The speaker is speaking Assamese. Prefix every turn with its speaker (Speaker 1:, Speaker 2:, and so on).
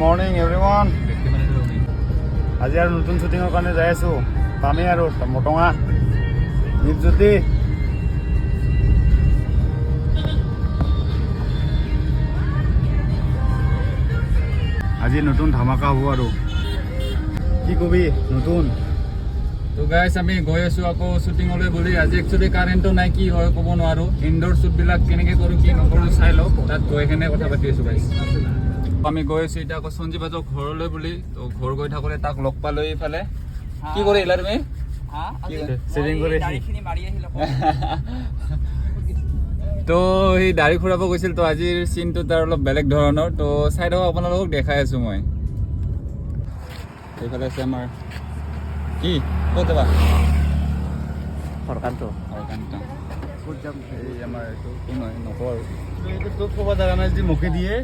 Speaker 1: Morning everyone. আজি আৰু নতুন শ্বুটিঙৰ কাৰণে যাই আছোঁ। পামেই আৰু মটঙা দীপজ্যোতি। আজি নতুন ধামাকা হ'ব আৰু কি কবি নতুন।
Speaker 2: তো গাইছ, আমি গৈ আছোঁ আকৌ শ্বুটিঙলৈ বুলি। আজি একচুৱেলি কাৰেণ্টটো নাই, কি হয় ক'ব নোৱাৰোঁ। ইনডোৰ শ্বুটবিলাক কেনেকৈ কৰোঁ, কি নকৰোঁ, চাই লওক। তাত গৈ কেনে কথা পাতি আছোঁ। গাইছ, আমি গৈ আছোঁ এতিয়া আকৌ সঞ্জীৱ বাজৰ ঘৰলৈ বুলি। তো ঘৰ গৈ থাকোঁতে তাক লগ পালোঁ এইফালে। কি কৰি আহিলা তুমি?
Speaker 1: চেভিং কৰি।
Speaker 3: মাৰি আহিল।
Speaker 2: তো সি দাড়ি খুৰাব গৈছিল। তো আজিৰ চিনটো তাৰ অলপ বেলেগ ধৰণৰ। তো চাই থাকক, আপোনালোকক দেখাই আছোঁ মই। এইফালে আছে আমাৰ কি, ক'ত যাবা?
Speaker 3: হৰকান্ত।
Speaker 2: হৰকান্ত।
Speaker 1: ক'ত যাম?
Speaker 2: এই আমাৰ এইটো কোন হয় নকওঁ আৰু।
Speaker 1: এইটো তোক ক'ব জাগা নাই যদি মুখে দিয়ে।